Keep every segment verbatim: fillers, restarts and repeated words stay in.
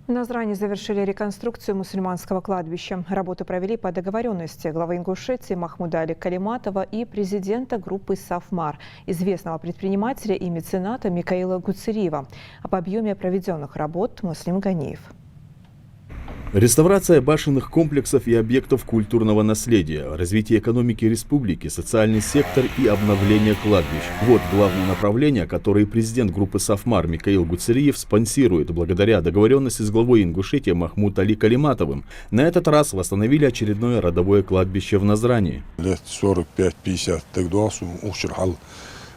В Назрани завершили реконструкцию мусульманского кладбища. Работу провели по договорённости главы Ингушетии Махмуда-Али Калиматова и президента группы «Сафмар», известного предпринимателя и мецената Микаила Гуцериева. Об объёме проведённых работ Муслим Ганиев. Реставрация башенных комплексов и объектов культурного наследия, развитие экономики республики, социальный сектор и обновление кладбищ. Вот главные направления, которые президент группы «Сафмар» Микаил Гуцериев спонсирует. Благодаря договорённости с главой Ингушетии Махмуд-Али Калиматовым, на этот раз восстановили очередное родовое кладбище в Назрани. Лет сорок пять-пятьдесят таг доагӀа сона, укх чура хьал,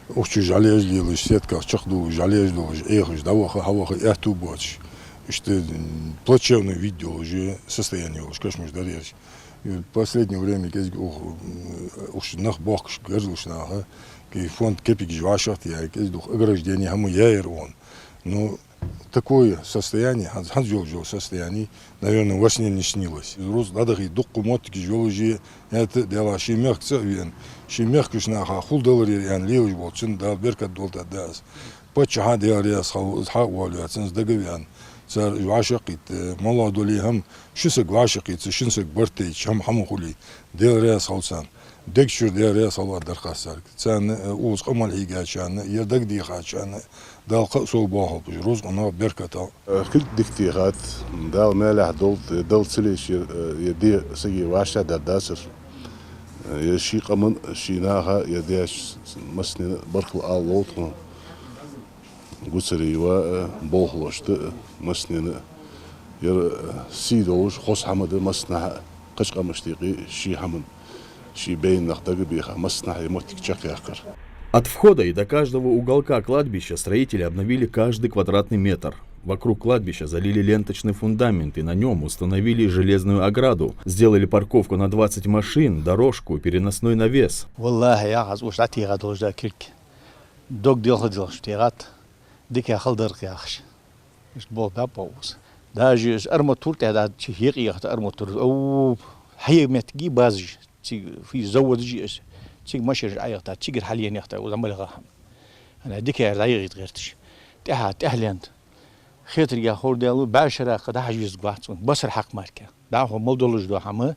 укх чу жӀалеш лелаш, сетках чакхдоалаш, жӀалеш долаш, Ӏехаш, дӀаваха, хьаваха аьттув боацаш. Иштта, м, плачевный вид йолаш, состояние йолаш кашамаш дар ераш. И в последнее время кӀезига ух, м, ух нах бохкаш гарзлуш наха, кхы фонд кепигаш вӀашагӀтеяь, кӀезига ух ограждение хӀама яьяр он. Ну, такое состояние, хӀанз, хӀанз йолаш йола состояние, наверное, во сне не снилось. Рузкъа дӀадахийта дуккха моттигаш йолаш, это дела ший мехкаца а вена, ший мехкарча наха хул далар ер аьнна лелаш болчун Дала беркат долда да аз. Паччахьа Дела раьза хилва, из хьакъ воаллац, из дага вена. Цар вӀашагӀкхийтта, моллагӀа долий хӀама, ши саг вӀашагӀкхийтта, шин саг барт тайча, хӀама, хӀама хулий, Дела раьза хилва царна. Дег чура Дела раьза хилва дар хастарг. Царна, э, укхаза къамаьл хьийгачарна, ер дагадехачарна, Дала кхы а сов боахалба уж, рузкъанах беркатах. Э, кулг дика техад, Дала маьлехь долда, Дала ца лийча, э, ер де сага вӀаштӀехьадар дацар. Э, ер ший къаман, ший наха, ер деш массанена баркал ала лов тхона. Гуцериева, э, болхлошта, э, массанена, э, ер, э, сий долаш, хоза хӀама да массанахьа, кхыча къамашта юкъе ший хӀаман, ший байна нах дагабеха, массанахьа ер моттиг чакхъяккхар. От входа и до каждого уголка кладбища строители обновили каждый квадратный метр. Вокруг кладбища залили ленточный фундамент и на нём установили железную ограду. Сделали парковку на двадцать машин, дорожку, переносной навес. Валлахьи, яхаш, уж дӀатеха долаш да кулг. Дог делха-делхаш техад, дика хала дар-кх яхаш. Иштта болх баьб укхаза. Даже из арматура тӀехьа да, чу хьекъехта арматура. Ов, хье моттиг базаш, цига фи заводаш я из. Цига машинаш Ӏоехта, цигара хьалъенехта, укхаза мел хӀама. ХӀана дика яр дӀайигӀийта гӀерташ. ТӀехьа, тӀехьа лента. Хетаргахьа ховргдаьлар, бӀаь шера кхы дӀахьажа везаргвац цунна, басар хьакха мара. ДӀахо мел долаш дола хӀама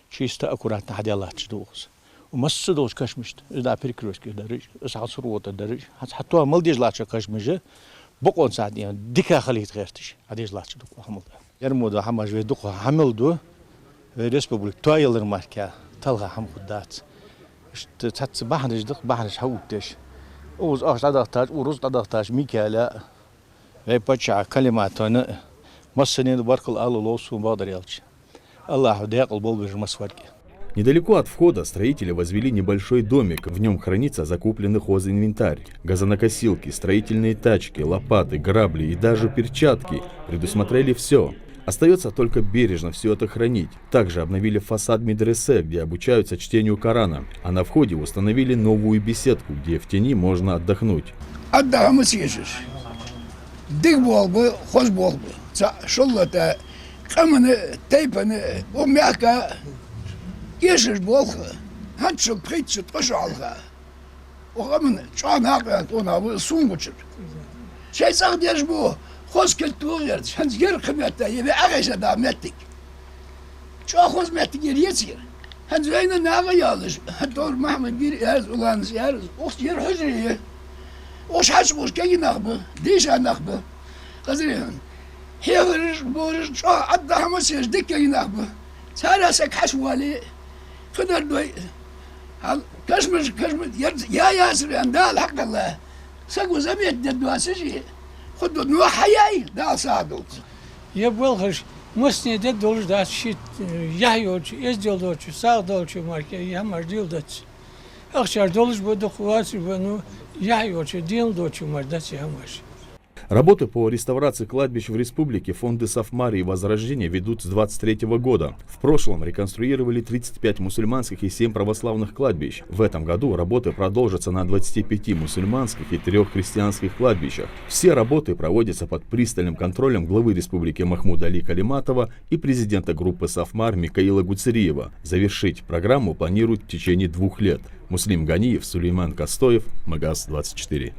чисто аккуратно хьадаь латташ да укхаза. Укх масса долча кашамашта, из да перекрёстке дараш, из хьал сурвота дараш, хьа, хьатоха мел деш латтача кашамаша, бокъонца дика хилийта гӀерташ, хьадеш латташ да укх хӀамал да. Ер мо да хӀамаш вай дукха хьамел ду, вай республика тоаялар мара талха хӀама хургдац. Иштта цхьацца бахьанаш да-кх, бахьанаш хьаоттадеш. Укхаза ахча дӀадахийтача, укхаза рузкъа дӀадахийтача Микаила, вай паччахьа Калиматовна, массанена баркал ала лов сона бакъдар аьлча. АллахӀа даькъала болба уж массаварг. Недалеко от входа строители возвели небольшой домик. В нём хранится закупленный хозинвентарь, газонокосилки, строительные тачки, лопаты, грабли и даже перчатки. Предусмотрели всё. Остаётся только бережно всё это хранить. Также обновили фасад медресе, где обучаются чтению Корана. А на входе установили новую беседку, где в тени можно отдохнуть. Отдыхать ма ца еш. Дика болх ба, хоза болх ба. Цхьа шоллата къамана, тайпана, укх мехка эшаш болх. ХӀанзчул пхийтта шу, ткъо шу хьалха. Укх къаман чӀоагӀа накъаваьнна къонах ва сона гучар. Шоай цӀагӀа деш ба, хоза кулг тохарца, хӀанз ер кхы метта, е вай Ӏохайша да моттиг. ЧӀоагӀа хоза моттиг яр, ецар. ХӀанз вайна наха ялаш, хӀанз товр Махьмад гир яр из, Уланас яр из, укхаза ер хьужаре я. Уж хьачкъуш кегий нах ба, дийша нах ба. Хазар хьона. Хьехараш, бораш, чӀоагӀа отдыхать ма ца еш, дика кегий нах ба. Царех саг хьачувале, кхыдар дой. Хьал, кашамаш, кашамаш, яр, я ясар вен, Дала хьакхелла. Саго заметить дергдоацаш, худо, ну, хьаяй, Дала сагӀа долда. Ер балхаш массане дергдолаш дац, шийтта, э, яхь йолча, эздел долча, сагӀа долча мара ер хӀамаш дийла дац. Ахчаш долаш ба, дукха вацар ба, ну, яхь йолча, денал долча мара дац ер хӀамаш. Работы по реставрации кладбищ в республике фонды «Сафмар» и «Возрождение» ведут с двадцать третьего года. В прошлом реконструировали тридцать пять мусульманских и семь православных кладбищ. В этом году работы продолжатся на двадцати пяти мусульманских и трёх христианских кладбищах. Все работы проводятся под пристальным контролем главы республики Махмуда-Али Калиматова и президента группы «Сафмар» Микаила Гуцериева. Завершить программу планируют в течение двух лет. Муслим Ганиев, Сулейман Костоев, Магас двадцать четыре.